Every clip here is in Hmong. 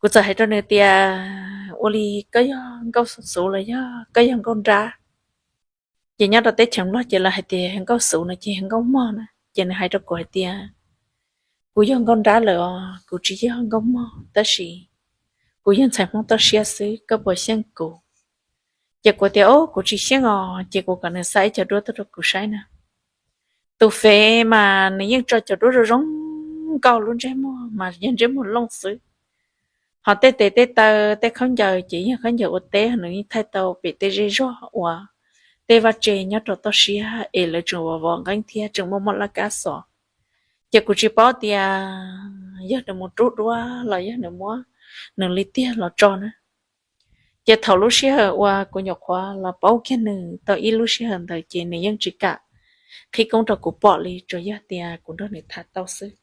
Kuv txawm hais rau nws tias, ua li koj yog nkauj xuv los yog koj yog nkauj nrab? Ces nyob rau teb chaws Nplog ces lawv hais tias nkauj xuv no ces yog nkauj mog na. Ces nws hais rau kuv hais tias, kuv yog nkauj nrab lawm os, kuv tsis yog nkauj mog, tab sis kuv yog ntxhais Hmoob toj siab xwb, koj puas xyeej kuv? Ces kuv tias, o, kuv tsis xyeej os. Ces kuv kom nws xa ib co duab tuaj rau kuv saib na. Tus fev mas nws yeej tso cov duab zoo zoo nkauj, lub ntsej muag mas yog ntsej muag looj xwb. Ho tej tes tej taw, tej khaub ncaws ces yog khaub ncaws ua teb, nws yeej thaij tau pem tej zej zog uas tej vaj tse nyob rau toj siab es lawv tseem vov vov nqeeb thiab tseem muaj muaj laj kab xov. Ces kuv tsis paub tias yog nws mus rub duab los yog nws muab nws li tiag los tso na. Ces thaum lub sij hawm uas kuv nyuam qhuav los paub kiag nws tau ib lub sij hawm ntawd ces nws yeej tsis kam qhib koob rau kuv pom li, tsuas yog tias kuv nrog nws tham tau xwb.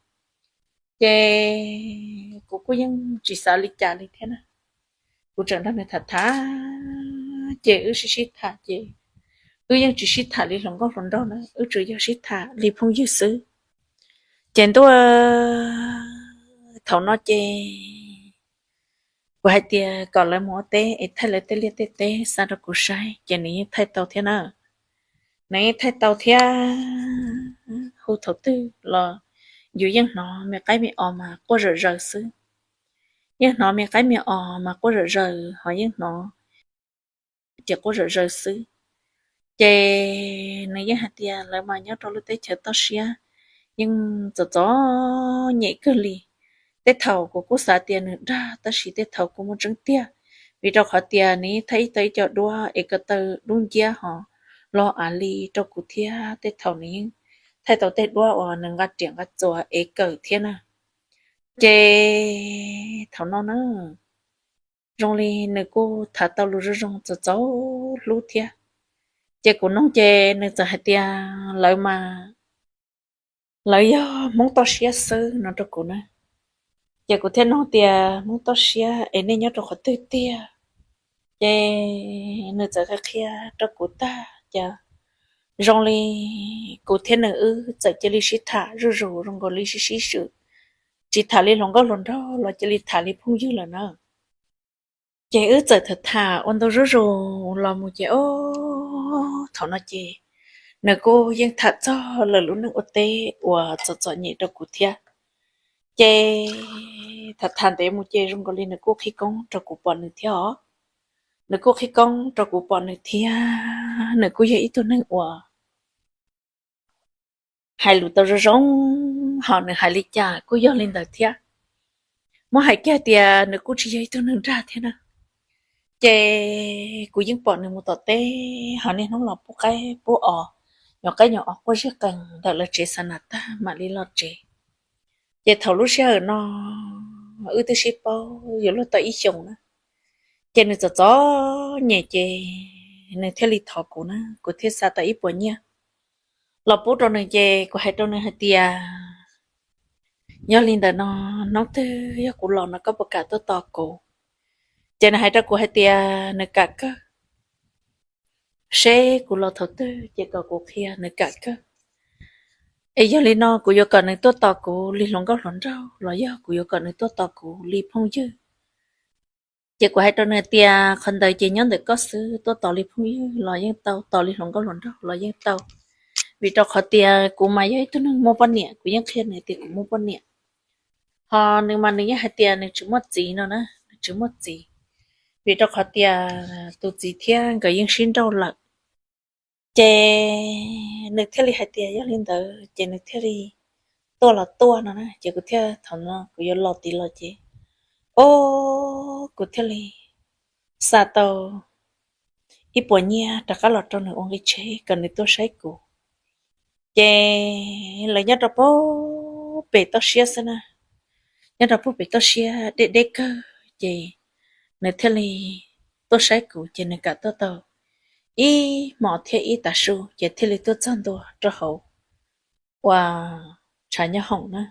Ces kuv kuj yeej tsis xav li cas li thiab na. Kuv tseem nrog nws tham tham, ces wb sib sib tham ces wb yeej tsis sib tham li hluas nkauj hluas nraug na, wb tsuas yog sib tham li phooj ywg xwb. Ces ntuj, thaum no ces kuv hais tias kom lawv mus ua teb es thaij lawv tej liaj tej teb xa rau kuv saib, ces nws yeej thaij tau thiab na. Nws yeej thaij tau thiab, hu thaum twg los yus yeej hnov me qaib me os mas quaj zawm zaws xwb. Yeej hnov me qaib me os mas quaj zawm zaws, ho yeej hnov riam quaj zawm zaws xwb. Ces nws yeej hais tias lawv mas nyob rau lub teb chaws toj siab yeej txom txom nyem kawg li. Tej thaum kuv kuj xav tias nws dag, tab sis tej thaum kuj muaj tseeb tiag, vim rau qhov tias nws yeej thaij ib tau ib co duab es ko taw dub nciab ho los av li rau kuv thiab. Tej thaum nws yeej thaij tau tej duab uas nws nqa riam nqa txuas es kawm thiab na. Ces thaum no na, zoo li nws kuj tham tau lus zoo zoo txaus txaus hlub thiab. Ces kuv noog ces nws txawm hais tias lawv mas, lawv yog Hmoob toj siab xwb no rau kuv na. Ces kuv thiaj noog tias Hmoob toj siab es nej nyob rau qhov twg tiag? Ces nws txawm qhia qhia rau kuv tag ces zoo li kuv thiab nws wb txawm cia li sib tham zuj zus zoo nkaus li sib sib swm, tsis tham li hluas nkauj hluas nraug los cia li tham li phooj ywg lawm na. Ces wb txawm tham tham ua ntu zuj zus los mus ces, o, thaum no ces nws kuj yeej tham txog lawv lub neej ua teb uas txom txom nyem rau kuv thiab. Ces tham tham ntev mus ces zoo nkaus li nws kuj qhib koob rau kuv pom nws thiab os. Nws kuj qhib koob rau kuv pom nws thiab, nws kuj yog ib tug neeg uas hais lus tau zoo zoo, ho nws hais li cas kuj yog li ntawd thiab. Muab hais kiag tias nws kuj tsis yog ib tug neeg dag thiab na. Ces kuv yeej pom nws mus tom teb ho niaj hnub los pub qaib pub os, nyuam qaib nyuam os quaj ziag qees ntawm lawv tsev xa nas tag mam li los tsev. Ces thaum lub sij hawm no wb twb sib paub yuav luag tau ib xyoos na. Ces nws txom txom nyem ces nws thiaj li thov kuv na, kuv thiaj xa tau ib puas nyiaj los pub rau nws. Ces kuv hais rau nws hais tias, yog li ntawm no, hnub twg yog kuv los no koj puas kam tuaj tos kuv? Ces nws hais rau kuv hais tias nws kam kawg, seb kuv los thaum twg ces kom kuv qhia, nws kam kawg. Es yog li no kuv yuav kom nws tuaj tos kuv li hluas nkauj hluas nraug los yog kuv yuav kom nws tuaj tos kuv li phooj ywg? Ces kuv hais rau nws tias qhov ntawd ces nyob ntawm koj xwb, tuaj tos li phooj ywg los yeej tau, tos li hluas nkauj hluas nraug los yeej tau. Vim rau qhov tias kuv mas yog ib tug neeg muaj poj niam, kuv yeej qhia nws tias kuv muaj poj niam. Ho nws mas nws yeej hais tias nws tsis muaj txiv no na, nws tsis muaj txiv, vim rau qhov tias tus txiv thiab nkawd yeej sib nrauj lawm. Ces nws thiaj li hais tias yog li ntawd ces nws thiaj li tuaj los tuaj no na. Ces kuv thiaj, thaum no kuv yuav los tid los ces, o, kuv thiaj li xa tau ib puas nyiaj rov qab los rau nws ua nqi tsheb kom nws tuaj saib kuv. Ces lawv nyob rau pem toj siab xwb na, nyob rau pem toj siab deb deb kawg, ces nws thiaj li tuaj saib kuv, ces nws kam tuaj tau ib hmos thiab ib tav su, ces thiaj li tuaj txog ntua rau hauv ua tshav nyob hoom na.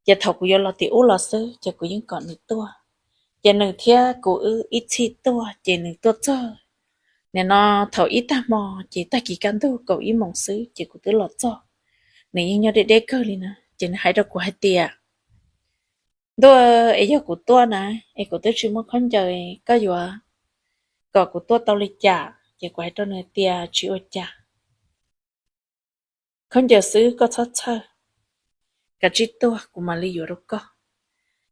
Ces thaum kuv yuav los tim ub los xwb ces kuv yeej kom nws tuaj, ces nws thiab kuv wb ib txhij tuaj ces nws tuaj txog. Nim no thaum ib tag hmo ces tag kis kaj ntug kaum ib moos xwb ces kuv twb los txog. Nws yeej nyob deb deb kawg li na, ces nws hais rau kuv hais tias Ntuj, es yog kuv tuaj na, es kuv twb tsis muaj khaub ncaws, koj yuav kom kuv tuaj tau li cas? Ces kuv hais rau nws tias tsis ua cas, khaub ncaws xwb koj txhob txhawj, kav tsij tuaj kuv mam li yuav rau koj.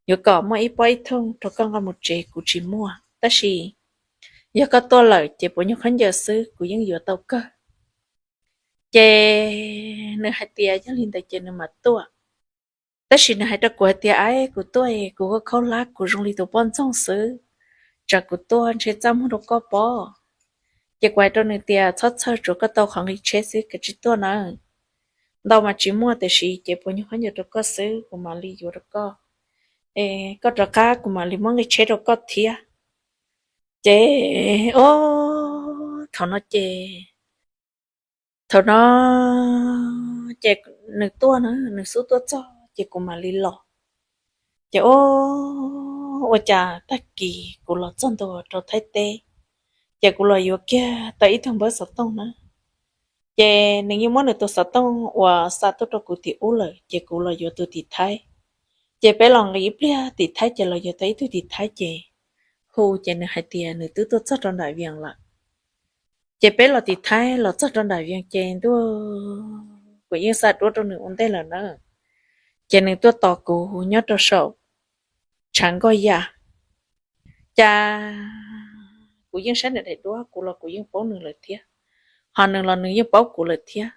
Yuav kom muaj ib pob ib thooj rau koj nqa mus tsev kuv tsis muaj, tab sis yog koj tuaj lawm ces puas nyuag khaub ncaws xwb kuv yeej yuav tau kawg. Ces nws hais tias yog li ntawd ces nws mam tuaj. Tab sis nws hais rau kuv hais tias, Aib, kuv tuaj es kuv khaub hlab kuv zoo li tus poj ntxoog xwb, tsam kuv tuaj ntshe txaj muag rau koj pob. Ces kuv hais rau nws tias, Txhob txhawj, tsuav koj tau qhov nqi tsheb xwb, kav tsij tuaj nawb. Ntau mas tsis muaj, tiam sis ces puas nyuag khaub ncaws rau koj xwb kuv mam li yuav rau koj. Es koj rov qab kuv mam li muab nqi tsheb rau koj thiab. Ces o, thaum no ces thaum no ces nws tuaj na, nws xub tuaj txog ces kuv mam li los. Ces o, ua cas tag kis kuv los txog ntua rau Thaib teb, ces kuv los yuav kiag tau ib tug npawb xov tooj na. Ces nws yeej muab nws tus xov tooj uas xa tuaj rau kuv tim ub lawm, ces kuv los yuav tus tim Thaib. Ces peb los nqis ib pliag tim Thaib ces los yuav tau ib tug tim Thaib ces hu, ces nws hais tias nws twb tuaj txog rau nram Vias lawm. Ces peb los tim Thaib los txog rau nram Vias ces ntuj, kuv yeej xa duab rau nws ua ntej lawm na. Ces nws tuaj tos kuv nyob rau saum tshav nkoj ya. Cas kuv yeej saib nws daim duab, kuv los kuv yeej paub nws lawm thiab, ho nws los nws yeej paub kuv lawm thiab.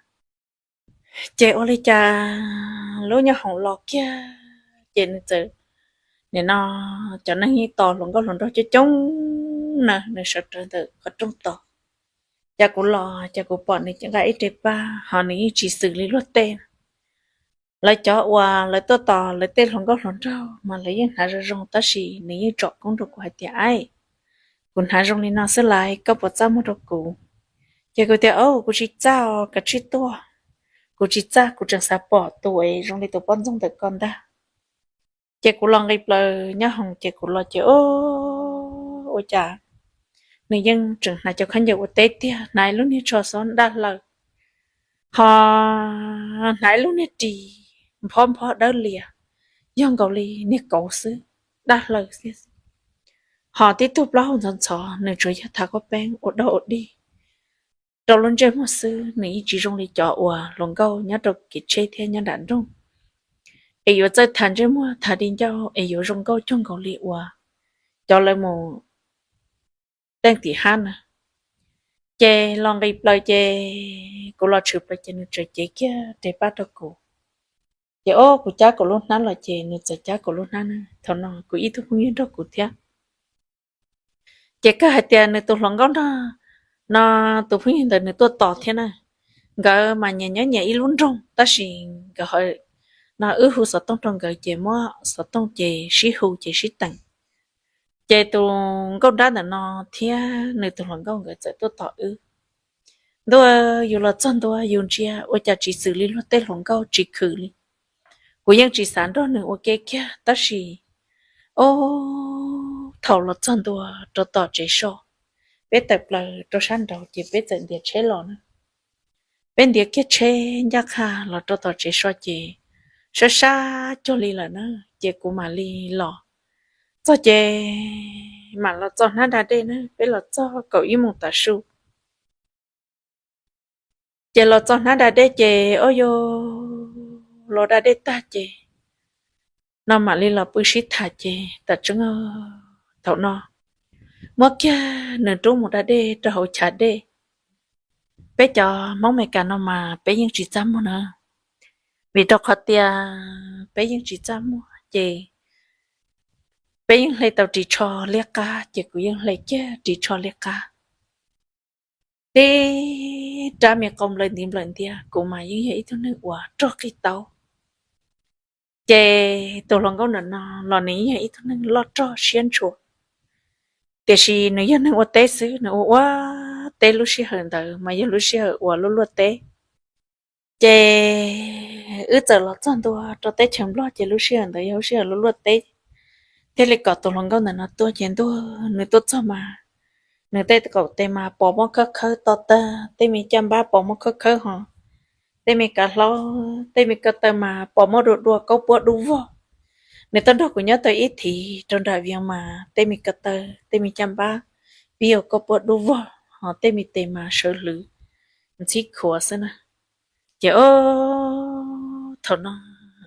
Ces ua li cas lub nyoob hoom los kiag ces nws txawm, nim no cov neeg yeej tos hluas nkauj hluas nraug coob coob na, nws sawv rawv ntawm qhov rooj tos. Ces kuv los ces kuv pom nws nqa ib re paj ho nws yeej tsis xwm li luag tej. Lawv cov uas lawv tuaj tos lawv tej hluas nkauj hluas nraug mas lawv yeej hnav zoo zoo, tab sis nws yeej tsom koob rau kuv hais tias, Aib, kuv hnav zoo li no xwb lais, koj puas txaj muag rau kuv? Ces kuv tias, Au, kuv tsis txaj os, kav tsij tuaj, kuv tsis txaj, kuv tseem xav pom tus es zoo li tus poj ntxoog ntawm koj ntag. Ces kuv los nqis plaws nyoob hoom ces kuv los ces o, ua cas nws yeej tseem hnav cov khaub ncaws ua teb tiag, hnav ib lub niag tsho xob daj hlaws, ho hnav ib lub niag ris nphob nphob dawb lias, yog nkaus li niag kauv xwb, daj hlaws xwb. Ho tib tug plaub hau ntxhov ntxhov, nws tsuas yog thav qub peeb ua dog ua dig rau lub ntsej muag xwb, nws yeej tsis zoo li cov uas hluas nkauj nyob rau kev tsheb thiab nyob nram nroog es yuav txawj thav ntsej muag thav di ncauj es yuav zoo nkauj cuag nkaus li uas cov lawv mus teej tim hab na. Ces los nqis plaws ces kuv los tshwm plaws ces nws txawm cev kiag re paj rau kuv. Ces o, kuv cab kuv lub hnab los ces nws txawm cab kuv lub hnab na. Thaum no kuv ib tug phooj ywg nrog kuv thiab. Ces kawg hais tias nws tus hluas nkauj no, no tus phooj ywg ntawd nws tuaj tos thiab na. Nkawd mas nyias nyob nyias ib lub nroog tab sis nkawd, no wb hu xov tooj rau nkawd ces muab xov tooj ces sib hu ces sib teem. Ces tus nkauj nrab ntawm no thiab nws tus hluas nkauj nkawd txawm tuaj tos wb. Ntuj, yus los txog ntua yus ntsia ua cas tsis xwm li luag tej hluas nkauj tsis khwm li. Kuv yeej tsis xav nrog nws ua ke kiag tab sis o, thaum los txog ntua rau tom tsev so, peb tawm plaws rau sab nraud ces peb txawm ntiav tsheb los na. Peb ntiav kiag tsheb ncaj qha los rau tom tsev so ces sab sab cuag li lawm na, ces kuv mam li los txog ces mam los txo hnab da dej na, peb los txog kaum ib moos tav su. Ces los txo hnab da dej ces o, yog los da dej tag ces no mam li los pw sib tham ces tam tseeb thaum no muab kiag nws rub mus da dej rau hauv chav dej. Peb cov Hmoob Meskas no mas peb yeej tsis txaj muag na, vim rau qhov tias peb yeej tsis txaj muag ces peb yeej hle tau ris tsho liab qab ces kuv yeej hle kiag ris tsho liab qab. Tib rab me qau nplawm ntiv nplawm ntiag, kuv mas yeej yog ib tug neeg uas rog qis taub. Ces tus hluas nkauj ntawm no los nws yeej yog ib tug neeg loj rog siab ntshua, tiam sis nws yog neeg ua teb xwb, nws ua ua teb lub sij hawm ntawd mas yog lub sij hawm uas luaj luaj teb. Ces wb txawm los txog ntua rau teb chaws Nplog ces lub sij hawm ntawd yog lub sij hawm luaj luaj teb, thiaj li kom tus hluas nkauj ntawm no tuaj ces ntuj, nws tuaj txog mas nws tej kaum tes mas pos muab khawb khawb to tag, tej me caj npab pos muab khawb khawb ho, tej me kav hlaub tej me ko taw mas pos muab dua dua kaub puab dub vog. Nws tuaj nrog kuv nyob tau ib thiv rau nram Vias mas tej me ko taw, tej me caj npab, pib ua koj puab dub vog, ho tej me tes mas sawv hlwv ntxhib khuav xwb na. Ces o, thaum no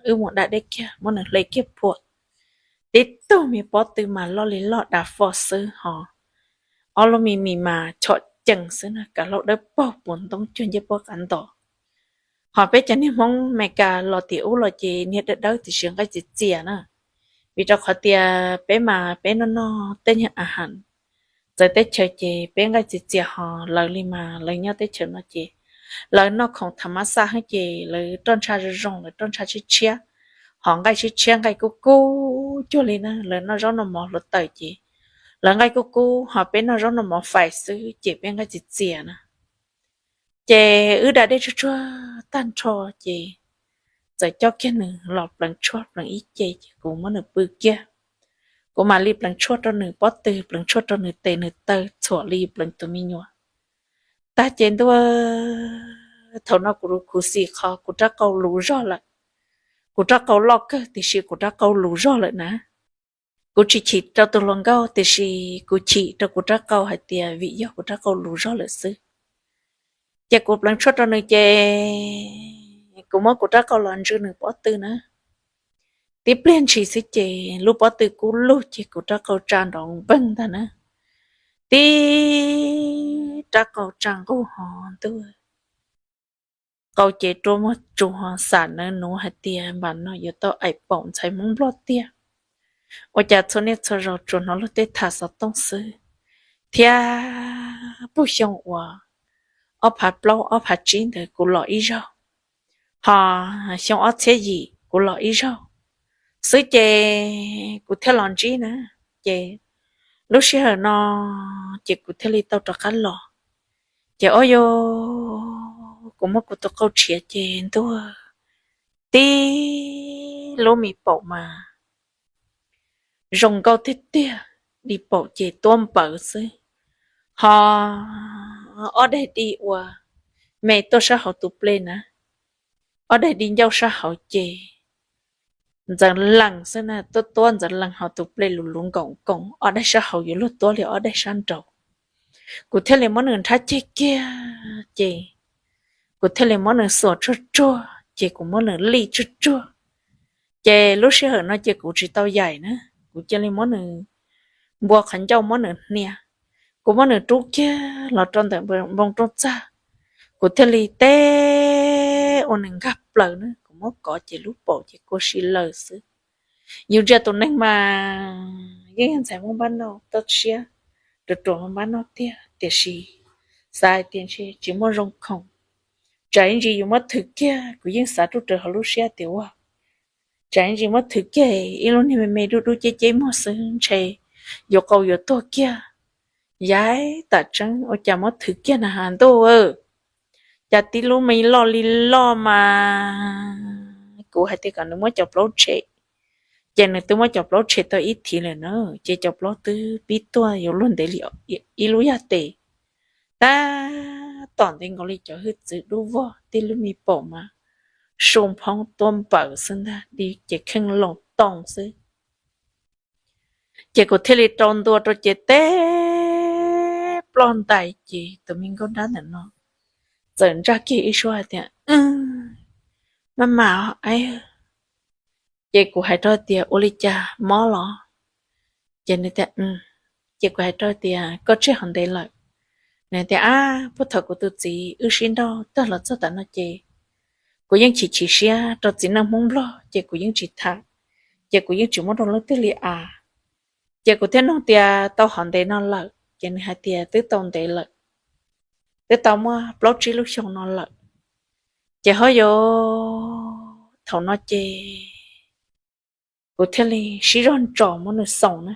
wb mus da dej kiag muab nws hle kiag phua, tib tug me pob tw mas loj li loj dav fo xwb ho ob lub me mis mas chom cees xwb na, kav hlau dawb paug puv ntoob cuag ncej puab qav ntos. Ho peb cov niag Hmoob Meskas los tim ub los ces niag dawb dawb tiam sis nqaij txias txias na, vim rau qhov tias peb mas peb noj noj tej niag a has txawv teb chaws ces peb nqaij txias txias, ho lawv li mas lawv nyob teb chaws no ces lawv noj khoom tham mas xaj heev ces lawv roj ntsha zoo zoo, lawv roj ntsha tshiab tshiab, ho nqaij tshiab tshiab nqaij kub kub cuag li na, lawv noj zaub noj mov hluav taws ces lawv nqaij kub kub, ho peb noj zaub noj mov fais xwb ces peb nqaij txias txias na. Ces wb da dej tsuag tsuag tag nrho ces txawm coj kiag nws los pleev tshuaj pleev ib ce ces kuv muab nws pw kiag. Kuv mam li pleev tshuaj rau nws pob tw, pleev tshuaj rau nws tes nws taw, txhuam li pleev tus me nyuam. Tag ces ntuj, thaum no kuv khuv xim qhov kuv rab qau lus zog lawm. Kuv rab qau loj kawg tiam sis kuv rab qau lus zog lawm na. Kuv tsis chim rau tus hluas nkauj tiam sis kuv chim rau kuv rab qau hais tias vim yog kuv rab qau lus zog lawm xwb. Ces kuv pleev tshuaj rau nws ces kuv muab kuv rab qau los ntsw nws pob tw na. Tib pliag ntshis xwb ces lub pob tw kub lug ces kuv rab qau tsa nrov npeeg ntag na. Tib rab qau tsa nquj ho ntuj, qau ces rua muag tsuas ho xam nawb nuv hais tias npam no yuav tau aim paum ntxhais Hmoob Nplog tiag. Ua cas txhua niaj txhua zaus tsuas hnov luag tej tham xov tooj xwb, thiab puag xyoo uas ob phav plaub ob phav tsib ntawd kuv los ib zaug, ho xyoo ob txhiab yim kuv los ib zaug xwb ces kuv thiaj los ntsib na. Ces lub sij hawm no ces kuv thiaj li tau rov qab los. Ces o yo, kuv muab kuv tus qau tshiav ces ntuj, tib lub me paum mas zoo nkauj tiag tiag, di paum ces tuab npawv xwb, ho ob daim di uas me tuaj sab hauv tus pleg na, ob daim di ncauj sab hauv ces ntxeev lees xwb na, tuab tuab ntxeev lees ho tus pleg lus luv nkoos nkoos, ob daim sab hauv yuav luag tuab li ob daim sab nraud. Kuv thiaj li muab nws nrhab ceg kiag ces kuv thiaj li muab nws xuas tsuag tsuag ces kuv muab nws lij tsuag tsuag. Ces lub sij hawm no ces kuv tsis tau yaim na, kuv cia li muab nws npua qhov ncauj muab nws hnia, kuv muab nws rub kiag los rau ntawm npoo rooj txag, kuv thiaj li teb ua nws nkag plaws na, kuv muab kov ces lub paum ces kua si lawm xwb. Yus ntsia tus neeg mas yeej yog ntxhais Hmoob npab noj, toj siab ruam ruam npab noj tiag, tiam sis xav hais tias ntshe tsis muaj zoo khoom, tsam ib ntsis yus muab thwm kiag, kuv yeej xav rau hauv lub siab tias ua, tsam ib ntsis muab thwm kiag ib lub niag me me dub dub ceb ceb muag xwb ntshe yus qau yuav tuag kiag. Yav tas tseeb ua cas muab thwm kiag na has ntuj, cas tib lub me loj li loj mas kuv hais tias kom nws muab cov plaub tshem, ces nws twb muab cov plaub tshem tau ib thiv lawm na, ces cov plaub twb pib tuag yuav luag ntev li ib lub yaj tes. Tab tom ntev nkaus li cov hwj txwv dub vog, tib lub me paum mas su phoob tuab npawv xwb ntag, di ces kheej loo toos xwb. Ces kuv thiaj li rau ntua rau ces teb ploj ntais ces tus me nkauj nrab ntawm no txawm ntsaj kiag ib suab hais tias, maj mam, ces kuv hais rau tias ua li cas mob los? Ces nws tias, ces kuv hais rau tias koj tseg hov ntev lawm. Nws tias ab, puag thaum kuv tus txiv wb sib nrauj tag los txog tav no ces kuv yeej chim chim siab rau txiv neej Hmoob Nplog ces kuv yeej tsis tham, ces kuv yeej tsis muab rau leej twg li as. Ces kuv thiaj nug tias tau hov ntev no lawm, ces nws hais tias twb tau ntev lawm, twb tau muaj plaub tsib lub xyoo no lawm. Ces ho yuav thaum no ces kuv thiaj li sib zog ntsos muab nws xoom na,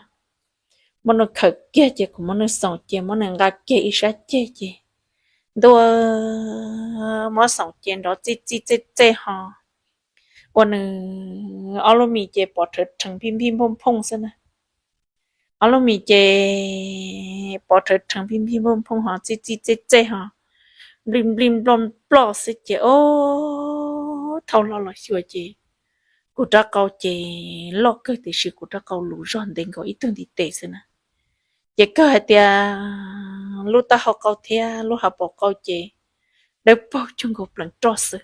muab nws khawm kiag ces kuv muab nws xoom ces muab nws nqa kiag ib sab ceg ces ntuj, muab xoom ces nrov txij txij txej txej ho ua nws ob lub mis ces pov rhawv rheev pij npij nphooj phooj xwb na. Ob lub mis ces pov rhawv rheev pij npij nphooj phooj ho txij txij txej txej ho nplij nplij nploj nploj xwb ces o, thau hlo los xyuas ces kuv rab qau ces loj kawg tiam sis kuv rab qau lus zog ntev nkaus ib tug ntiv tes xwb na. Ces kawg hais tias lub taub hau qau thiab lub hauv paus qau ces dawb paug cuag nkaus pleev roj xwb.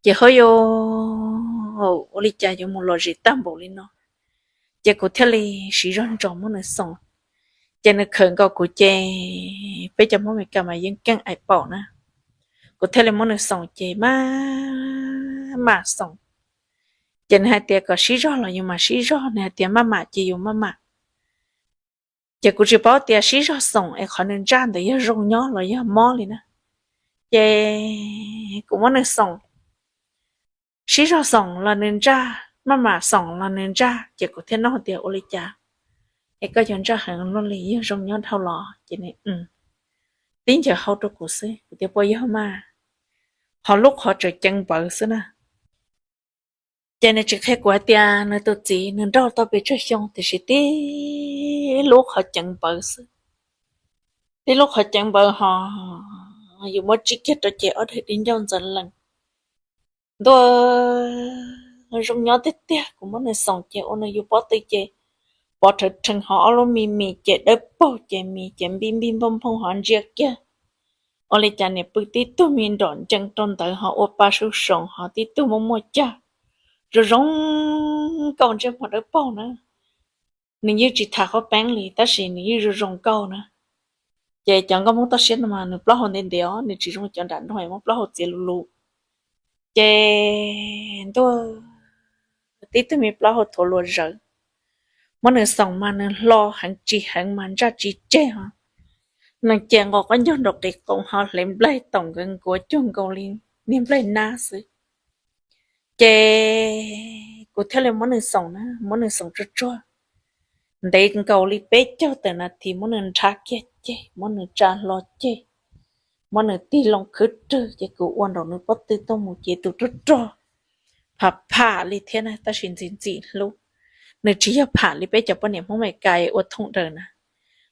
Ces ho yuav ua li cas yuav mus lom zem tag npaum li no, ces kuv thiaj li siv zog ntsos muab nws xoom. Ces nws khawm nkaus kuv ces peb cov Hmoob Amelikas mas yeej keej aim paum na. Kuv thiaj li muab nws xoom ces maj mam xoom. Ces nws hais tias kom sib zog los yus mam sib zog, nws hais tias maj mam ces yus maj mam. Ces kuv tsis paub tias sib zog xoom es qhov nws ntsaj ntawd yog zoo nyob los yog mob li na. Ces kuv muab nws xoom, sib zog xoom los nws ntsaj, maj mam xoom los nws ntsaj, ces kuv thiaj nug tias ua li cas es koj yuav ntsaj heev luaj li, yog zoo nyob dhau los? Ces nws tib ncaws hau rau kuv xwb. Kuv tias puas yog mas? Ho lub qhov tseem ceev npawv xwb na. Ces nws tsis qhia kuv hais tias nws tus txiv nws nrauj tau pes tsawg xyoo tiam sis tib lub qhov ceev npawv xwb. Tib lub qhov ceev npawv ho yus muab tsib kiag rau ces ob daim di ncauj ntxaws lees. Ntuj, zoo nyob tiag tiag. Kuv muab nws xoom ces ua nws yus pob tw ces pov rhawv rhees ho ob lub me mis ces dawb paug ces mis ces npij npij nphooj nphooj ho ntsia kiag ua li cas niam pw tib tug me nrom ncees rau ntawd ho ua pa sub soos ho tib tug muaj muaj cag zoo zoo nkauj ntsej muag dawb paug na. Nws yeej tsis tham qhaub peeb li tab sis nws yeej zoo zoo nkauj na. Ces cov nkauj Hmoob toj siab no mas nws plaub hau ntev ntev os, nws tsis zoo cov nram nroog muab plaub hau txiav lus lus. Ces ntuj, tib tug me plaub hau thuav luas zawv. Muab nws xoom mas nws hlo heev tsis heev mas ntsaj tsis tseg ho. Nws ces nqos qaub ncaug nraum qis qoom ho hle nplaig toom nkawd nkuav cuag nkaus li niag nplaig nab xwb. Ces kuv thiaj li muab nws xoom na, muab nws xoom tsuag tsuag ntev nkaus li peb caug tawm nas this, muab nws nrhav kiag ceg, muab nws tsa hlo ceg, muab nws tig loo khwb rwg ces kuv ua nraum nws pob tw tuaj mus ces tus rog rog pham pham li thiab na tab sis ntxim ntxim hlub. Nws tsis yog pham li peb cov poj niam Hmoob Meskas ua thooj daws na.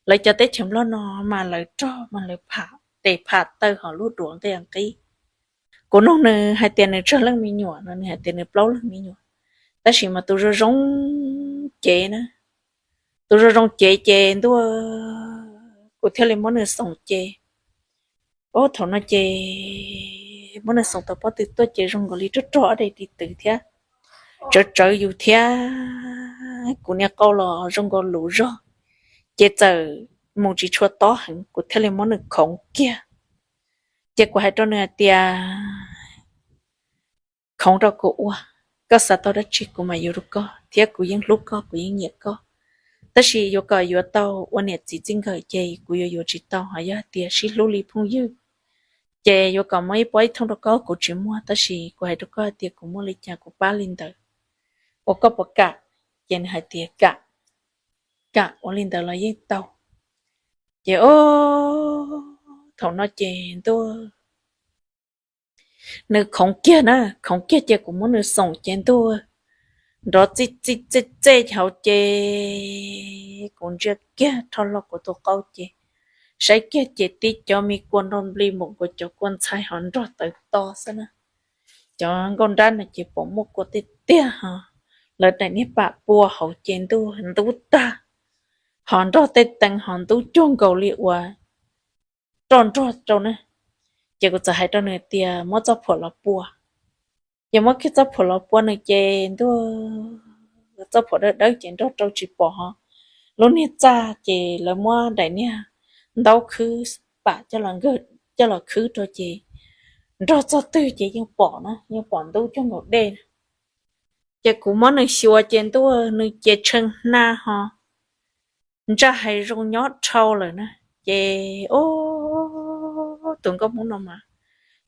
Lawv cov teb chaws Nplog no mas lawv rog mas lawv pham tes pham taw ho lub duav nqi nqib. Kuv nug nws hais tias nws tsawg leej me nyuam no nws hais tias nws plaub leeg me nyuam, tab sis mas tus zoo zoo cev na, tus zoo zoo cev ces ntuj, kuv thiaj li muab nws xoom ces ub thaum no ces muab nws xoom tau pob tw tuaj ces zoo nkaus li rog rog ob daim di twv thiab, tsawv tsawv yus thiab. Kuv niag qau los zoo nkaus lus zog ces txawm mus tsis tshua tob heev, kuv thiaj li muab nws khoov kiag. Ces kuv hais rau nws hais tias khoov rau kuv ua, koj xav tau dab tsi kuv mam yuav rau koj thiab kuv yeej hlub koj kuv yeej nyiam koj, tab sis yuav kom yuav tau ua niam txiv txij nkawm ces kuv yuav yuav tsis tau, ho yog hais tias sib hlub li phooj ywg ces yuav kom muab ib pob ib thooj rau koj kuv tsis muaj, tab sis kuv hais rau koj hais tias kuv muaj li cas kuv pab li ntawd, ua koj puas kam? Ces nws hais tias kam, kam ua li ntawd los yeej tau. Ces ub thaum no ces ntuj, nws khoov kiag na, khoov kiag ces kuv muab nws xoom ces ntuj, nrov txij txij txej txej hauv ces kuv ntsia kiag rho hlo kuv tus qau ces saib kiag ces tib cov me kua nrog nplig npaum nkaus cov kua ntxhais ho nrog tawv to xwb na. Cov nkauj nrab no ces pom muaj kua tiag tiag ho, lawv daim niag pam pua hauv ces ntuj ntub tag, ho nrog tej teev ho ntub cuag nkaus li uas roj nrog rau na. Ces kuv txawm hais rau nws tias muab txoj phuam los pua. Ces muab kiag txoj phuam los pua nws ces ntuj, txoj phuam dawb dawb ces nrog rau tsis pom ho. Lub niag txaj ces lawv muab daim niag ntaub khwb pam coj los khwb rau ces nrog txog twg ces yeej pom na, yeej pom ntub cuag nkaus dej na. Ces kuv muab nws xyuas ces ntuj nws ces tshee hna ho ntsaj hais zoo nyob dhau lawm na. Ces ub, tus nkauj Hmoob no mas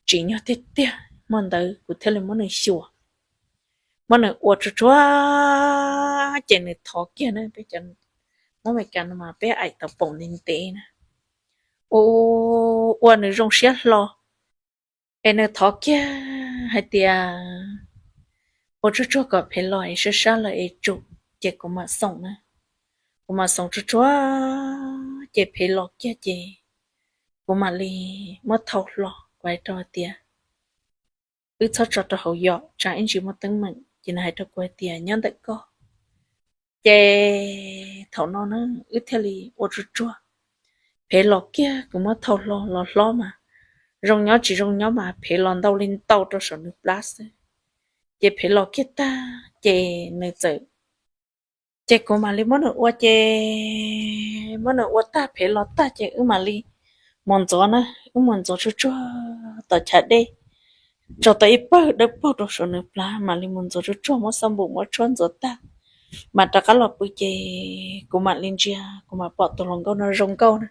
tsim nyog tiag tiag, hmo ntawd kuv thiaj li muab nws xyuas, muab nws ua tsuag tsuag ces nws thov kiag na, peb cov Hmoob Meskas no mas peb aim tau paum ntev ntev na. Ua, ua nws zoo siab hlo es nws thov kiag hais tias ua tsuag tsuag kom phem los es sab sab lawm es tsum, ces kuv mam xoom na. Kuv mam xoom tsuag tsuag ces phem los kiag ces kuv mam li muab thau hlo, kuv hais rau hais tias wb txhob tso rau hauv yom, tsam ib ntsis muaj teeb meem. Ces nws hais rau kuv hais tias nyob ntawm koj. Ces thaum no na wb thiaj li ua tsuag tsuag, phev los kiag kuv muab thau hlo los hlob mas, zoo nyob tsis zoo nyob mas phev los ntau li ntau rau saum nws plab xwb. Ces phev los kiag tag ces nws txawm, ces kuv mam li muab nws ua, ces muab nws ua tag phev los tag ces wb mam li mus ntxuav na, wb mus ntxuav tsuag tsuag tom chav dej, tso tau ib pawg dawb paug rau saum nws plab mam li mus ntxuav tsuag tsuag, muab xab npum muab tshuab ntxuav tag, mas rov qab los pw ces kuv mam li ntsia kuv mam pom tus hluas nkauj no zoo nkauj na.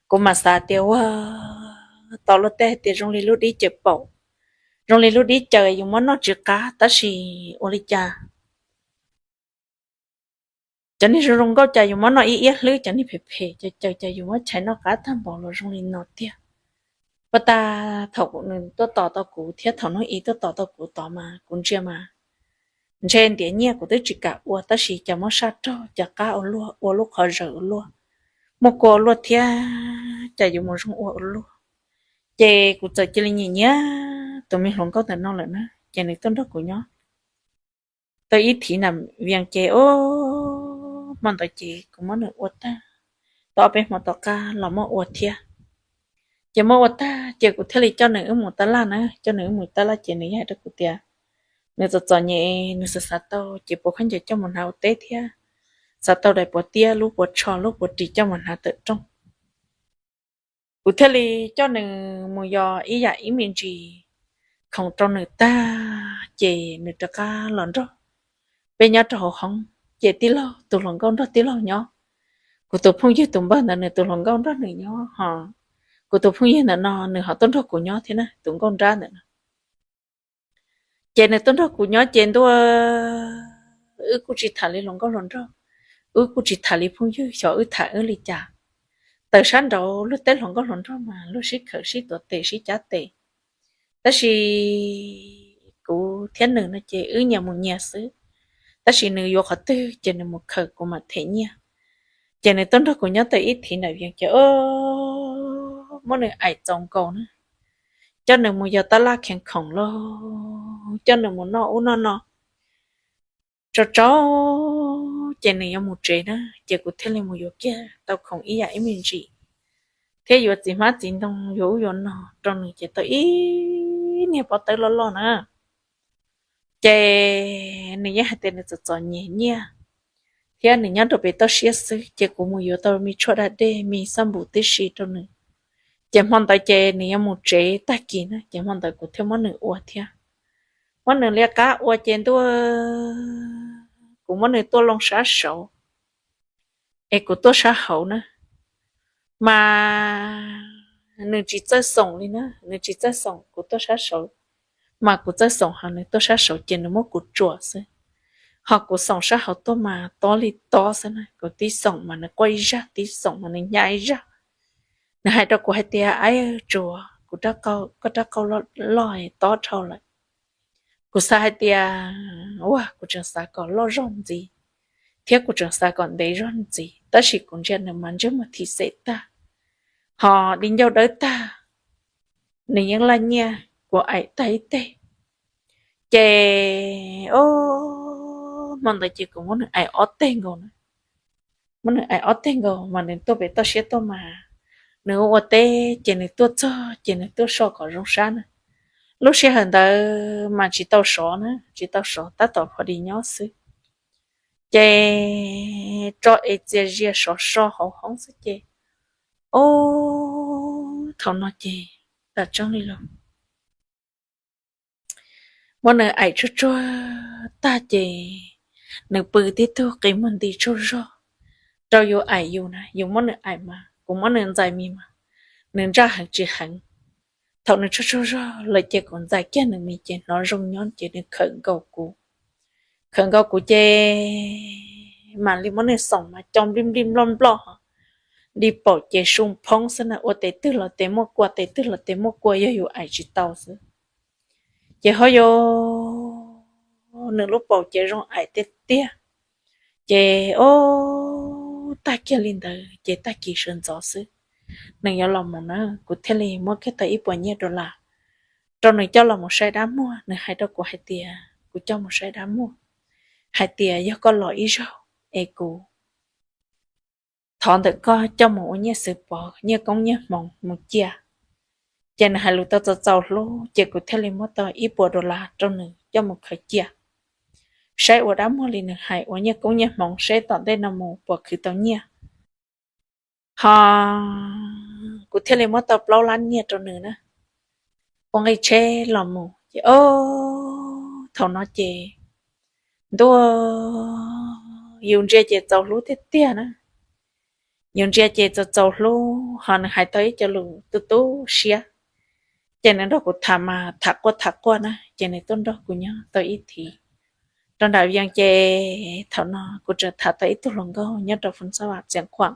Kuv mam xav tias ua, tau luag tej hais tias zoo li lub dib caws paum, zoo li lub dib caws yus muab noj tsis qab, tab sis ua li cas cov niag zoo zoo nkauj cas yus muab noj ib iab hlwb, cov niag phem phem caws caws cas yus muab chais noj qab tag npaum los zoo li no tiag. Ua tas thaum nws tuaj tos tau kuv thiab thaum hnub i tuaj tos tau kuv tod mas kuv ntsia mas ntshe ntiav nyiaj kuv twb tsis kam ua, tab sis cas muab saj raug cas qab ua luaj, ua lub qhov zaws ua luaj, muaj kua ua luaj thiab, cas yuav mus zoo ua ua luaj. Ces kuv txawm cia li nyiam nyiam tus me hluas nkauj ntawm no lawm na, ces nws tuaj nrog kuv nyob tau ib thiv nam vias ces, o, hmo ntawd ces kuv muab nws ua tag, tau ob peb hmo tom qab los muab ua thiab. Ces muab ua tag ces kuv thiaj li coj nws wb mus tab laj na, coj nws wb mus tab laj ces nws yeej hais rau kuv tias nws txom txom nyem, nws xav xav tau ces puas khaub ncaws coj mus hnav ua teb thiab, xav tau daim puav tiab lub puav tsho lub puav ris coj mus hnav tawm rooj. Kuv thiaj li coj nws mus yos ib yam ib me ntsis khoom rau nws tag ces nws rov qab los nrog peb nyob rau hauv hoob. Ces tij laug tus hluas nkauj nrog tij laug nyob, kuv tus phooj ywg tus npawg ntawd nws tus hluas nkauj nrog nws nyob ho, kuv tus phooj ywg ntawm no nws ho tuaj nrog kuv nyob thiab na, tus nkauj nrab ntawm no. Ces nws tuaj nrog kuv nyob ces ntuj, wb kuj tsis tham li hluas nkauj hluas nraug, wb kuj tsis tham li phooj ywg, xyov wb tham wb li cas. Tawm sab nraud luag tej hluas nkauj hluas nraug mas luag sib khawm sib tuav tes sib cab tes, tab sis kuv thiab nws no ces wb nyias mus nyias xwb, tab sis nws yuav qhov twg ces nws mus khawm kuv mam them nyiaj. Ces nws tuaj nrog kuv nyob tau ib thiv nam vias ces, o, muab nws aim txaus nkaus na, coj nws mus yos tab laj kheev khoom lauj, coj nws mus noj ub noj no, tsau tsau ces nws yuav mus tsev na, ces kuv thiaj li mus yuav kiag tau khoom ib yam ib me ntsis, thiab yuav txiv hmab txiv ntoo yuav ub yuav no rau nws ces tau ib niag pob tawb loj loj na. Ces nws yeej hais tias nws txom txom nyem nyiaj, thiab nws nyob rau pem toj siab xwb, ces kuv mus yuav tau me tshuaj da dej me xab npum tib si rau nws. Ces hmo ntawd ces nws yuav mus tsev tag kis na, ces hmo ntawd kuv thiaj muab nws ua thiab. Muab nws liab qab ua ces ntuj, kuv muab nws tuaj loo sab saud, es kuv tuaj sab hauv na, mas nws tsis txawj xoom li na, nws tsis txawj xoom, kuv tuaj sab saud mas kuv txawj xoom, ho nws tuaj sab saud ces nws muab kuv tsuam xwb. Ho kuv xoom sab hauv tuaj mas tob li tob xwb na, kuv tib xoom mas nws quaj ib zaj, tib xoom mas nws hnyav ib zaj. Nws hais rau kuv hais tias, Ab, tsuas kuv, koj rab qau loj tob dhau lawm. Kuv xav hais tias, ua, kuv tseem xav kom loj zog ntxiv, thiab kuv tseem xav kom ntev zog ntxiv, tab sis kuv ntsia nws mas ntsej muag thim xem tag, ho di ncauj dawb tag, nws yeej laj nyiaj, kuv aim tag ib teg. Ces, o, hmo ntawd ces kuv muab nws aim ob teg nkaus na. Muab nws aim ob teg nkaus mas nws tuaj pem toj siab tuaj mas, nws ua ua teb ces nws tuaj txog ces nws tuaj so kom zoo sab na. Lub sij hawm ntawd mas tsis tau sov na, tsis tau sov, tab tom pho di nyob xwb. Ces tso es txias zias sov so hauv hoob xwb ces, o, thaum no ces tam tseeb li los muab nws aim tsuag tsuag tag ces nws pw tib tug qi muag nti tsaug zog rau yus aim yus na, yus muab nws aim mas kuv muab nws ntxais mis mas nws ntsaj heev tsis heev. Thaum nws tsaug tsaug zog lawm ces kuv ntxais kiag nws mis ces hnov zoo nyob ces nws khawm nkaus kuv. Khawm nkaus kuv ces mam li muab nws xoom mas co nplij nplij nploj nploj, di paum ces su phoob xwb na, ua tes twg los tes muaj kua, tes twg los tes muaj kua, yog yus aim tsis tau xwb. Ces ho yog nws lub paum ces zoo aim tiag tiag. Ces o, tag kiag li ntawd ces tag kis sawv ntxov xwb, nws yuav los mus na, kuv thiaj li muab kiag tau ib puas nyiaj dollar rau nws coj los mus saib dab muag. Nws hais rau kuv hais tias kuv coj mus saib dab muag, hais tias yog koj los ib zaug es kuv thov ntawm koj coj mus ua nyiaj xwm pov, nyiaj koob nyiaj hmoov mus cia. Ces nws hais lus tau txaus txaus hlub, ces kuv thiaj li muab tau ib puas dollar rau nws coj mus khaws cia, saib ua dab muag li nws hais, ua nyiaj koob nyiaj hmoov seb tom ntej no mus puas khwv tau nyiaj. Ho kuv thiaj li muab tau plaub lab nyiaj rau nws na, ua nqi tsheb los mus. Ces o, thaum no ces ntuj, yus ntsia ces txaus hlub tiag tiag na. Yus ntsia ces txaus txaus hlub, ho nws hais tau ib co lus tu tu siab. Ces nws nrog kuv tham mas tham quaj tham quaj na, ces nws tuaj nrog kuv nyob tau ib thiv rau nram Vias. Ces thaum no kuv tseem tham tau ib tug hluas nkauj nyob rau Fun Xab Vam Xiav Khuam,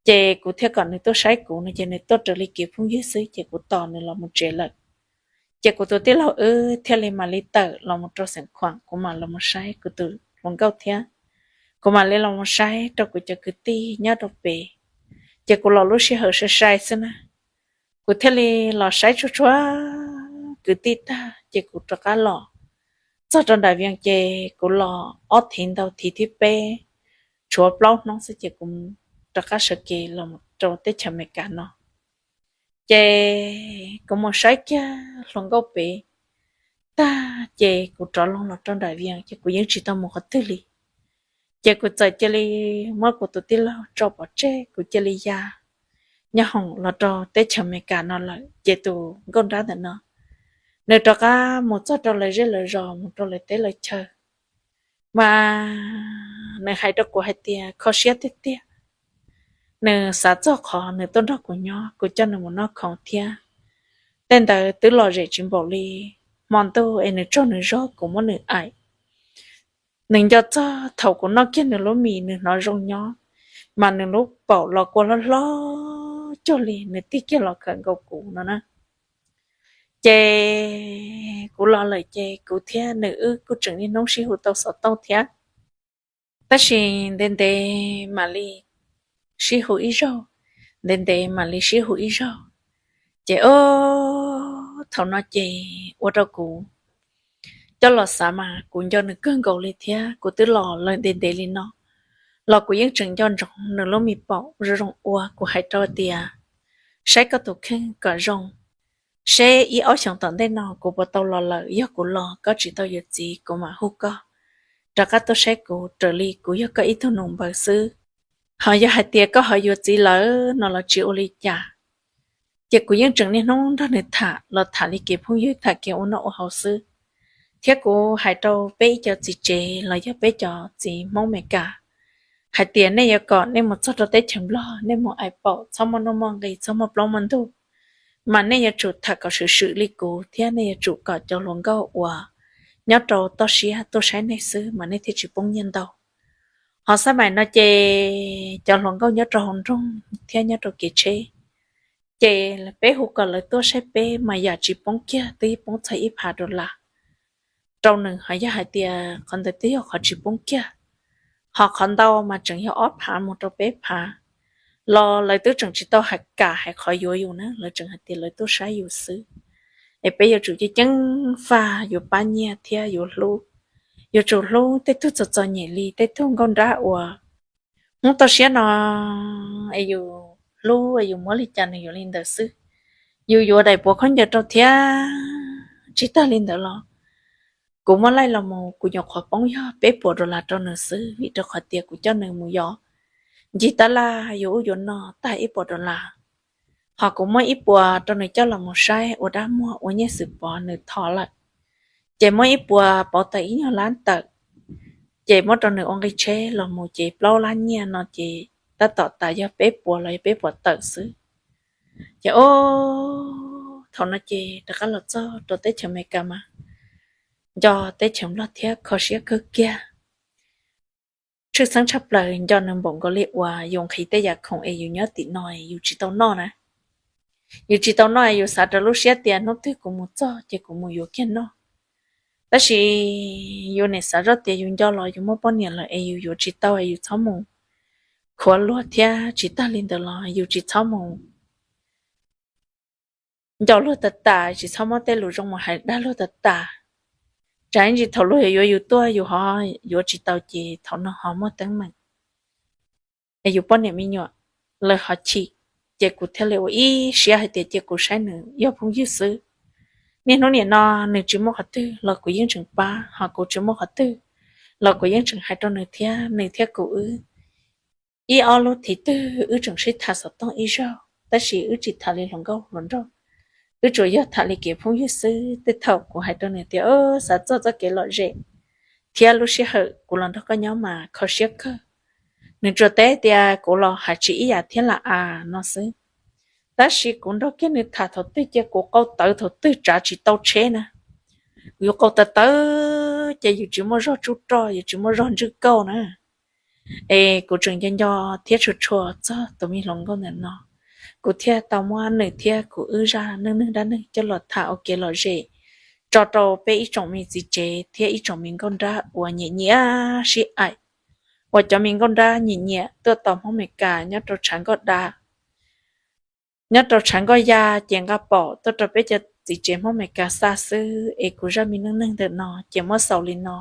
ces kuv thiaj kom nws tuaj saib kuv no, ces nws tuaj raws li kev phooj ywg xwb, ces kuv tos nws los mus tsev lawm. Ces kuv tus tij laug wb thiaj li mam li tawm los mus rau Xiav Khuam, kuv mam los mus saib kuv tus hluas nkauj thiab, kuv mam li los mus saib rau kuv cov kwv tij nyob rau pem. Ces kuv los lub sij hawm sai sai xwb na, kuv thiaj li los saib tsuag tsuag kwv tij tag, ces kuv rov qab los txog rau nram Vias. Ces kuv los ob thiv ntau, thiv thib peb, tshuav plaub hnub xwb ces kuv rov qab sawv kev los rau teb chaws Amelikas no. Ces kuv mus saib kiag hluas nkauj pem tag, ces kuv rov loo los rau nram Vias, ces kuv yeej tsis tau mus qhov twg li. Ces kuv txawm cia li muab kuv tus tij laug tso pov tseg, kuv cia li ya nyob hoom los rau teb chaws Amelikas no lawm. Ces tus nkauj nrab ntawm no, nws rov qab mus txog rau lawv zej lawv zos, mus rau lawv teb lawv chaw, mas nws hais rau kuv hais tias kho siab tiag tiag. Nws xav txog qhov nws tuaj nrog kuv nyob, kuv coj nws mus noj khoom thiab, tej ntawd twb lom zem tsis npaum li hmo ntuj es nws tsaug nws zog kuv muab nws aim. Nws nco txog thaum kuv noj kiag nws lub mis nws hnov zoo nyob, mas nws lub paum los kua hlob hlob cuag li nws tig kiag los khawm nkaus kuv no na. Ces kuv los lawm ces kuv thiab nws wb kuj tseem niaj hnub sib hu tau xov tooj thiab. Tab sis ntev ntev mam li sib hu ib zaug, ntev ntev mam li sib hu ib zaug. Ces o, thaum no ces ua rau kuv coj los xav mas kuv nco nws kawg nkaus li thiab. Kuv twb los lawm ntev ntev li no los kuv yeej tseem nco ntsoov nws lub me paum zoo zoo ua. Kuv hais rau tias, saib koj tus kheej kom zoo, seb ib ob xyoos tom ntej no kuv puas tau los lawm. Yog kuv los koj tsis tau yuav txiv, kuv mam hu koj rov qab tuaj saib kuv, raws li kuv yog koj ib tug nus npawg xwb. Ho yog hais tias koj ho yuav txiv lawm no los tsis ua li cas. Ces kuv yeej tseem niaj hnub nrog nws tham los tham li kev phooj ywg, tham kev ua noj ua haus xwb. Thiab kuv hais rau peb ib co txiv tsev los yog peb cov txiv Hmoob Amelikas hais tias nej yuav kom nej mus txog rau teb chaws Nplog, nej mus aim paum, txhob muaj nuj muaj nqis, txhob muaj plaub muaj ntug, mas nej yuav tsum tham kom swm swm li kuv, thiab nej yuav tsum kom cov hluas nkauj uas nyob rau toj siab tuaj saib nej xwb, mas nej thiaj tsis poob nyiaj ntau. Ho xab maim no ces cov hluas nkauj nyob rau hauv nroog thiab nyob rau kev tsheb, ces peb hu kom lawv tuaj saib peb mas yam tsis poob kiag, twb poob txog ib phav dollar rau nws. Ho yog hais tias qhov ntawd twb yog qhov tsis poob kiag, ho qhov ntau mas tseem yog ob phav mus rau peb phav los lawv twb tseem tsis tau hais kam hais qhov yuav yus na, lawv tseem hais tias lawv tuaj saib yus xwb. Es peb yuav tsum ceeb ceeb faj, yuav pab nyiaj thiab yuav hlub, yuav tsum hlub tej tug txom txom nyem li tej tug nkauj nrab uas Hmoob toj siab no, es yus hlub es yus muab li cas nws yuav li ntawd xwb. Yus yuav daim puav khaub ncaws rau thiab. Tsis tag li ntawd los kuv muab laij los mus kuv nyuam qhuav poob yog peb puas dollar rau nws xwb, vim rau qhov tias kuv coj nws mus yos ncig tab laj yuav ub yuav no tag ib puas dollar. Ho kuv muab ib puas rau nws coj los mus saib ua dab muag ua nyiaj xwm pov nws thov lawm, ces muab ib puas pauv tau ib nyuag lab tawm, ces muab rau nws ua nqi tsheb los mus ces plaub lab nyiaj no ces tab tom tas yog peb puas los yog peb puas tawm xwb. Ces o, thaum no ces rov qab los txog rau teb chaws Amelikas mas nco teb chaws Nplog thiab kho siab kawg kiag. Tshwj xeeb tshaj plaws nco nws npaum nkaus li uas yus nqhis tej yam khoom es yus nyob tim no yus tsis tau noj na. Yus tsis tau noj es yus xav rau lub siab tias hnub twg kuv mus txog ces kuv mus yuav kiag noj. Tab sis yus nim xav zoj tias yus nco los yus muaj poj niam lawm es yus yuav tsis tau es yus txhob mus khuav luag thiab. Tsis tag li ntawd los yus tsis txhob mus nco luag tas tas, tsis txhob muab tej lus zoo mus hais dag luag tas tas. Tsam ib ntsis thaum luag yuav yuav yus tuaj yus ho yuav tsis tau ces thaum no ho muaj teeb meem es yus poj niam me nyuam lawv ho chim. Ces kuv thiaj li ua ib siab hais tias cia kuv saib nws yog phooj ywg xwb. Niaj hnub nim no nws tsis muaj qhov twg los kuv yeej tseem pab, ho kuv tsis muaj qhov twg los kuv yeej tseem hais rau nws thiab, nws thiab kuv wb ib ob lub thib twg wb tseem sib tham xov tooj ib zaug, tab sis wb tsis tham li hluas nkauj hluas nraug, wb tsuas yog tham li kev phooj ywg xwb. Tej thaum kuv hais rau nws tias, xav txog txoj kev lom zem thiab lub sij hawm kuv los nrog koj nyob mas kho siab kawg. Nws tsuas teb tias kuv los hais tsis ib yam thiab lam as no xwb. Tab sis kuv nrog kiag nws tham thaum twg ces kuv qau tawv thaum twg tsav tsis tau tsheb na. Kuv yuav qau tawv tawv ces yus tsis muaj zog tsuj roj, yus tsis muaj zog ntswj kauj na. Es kuv tseem nco nco thiab tshua tshua txog tus me hluas nkauj ntawm no, kuv thiaj tau muab nws thiab kuv wb zaj neej neeg dab neeg coj los tham ua kev lom zem tso rau peb ib tsoom me txiv tsev thiab ib tsoom me nkauj nrab uas nyiam nyiam sib aim, uas cov me nkauj nrab nyiam nyiam tuaj tos Hmoob Amelikas nyob rau tshav nkoj da, nyob rau tshav nkoj ya ces nqa pom tuaj rau peb cov txiv tsev Hmoob Amelikas xa xwb. Es kuv zaj me neej neeg ntawm no ces muab xaus li no.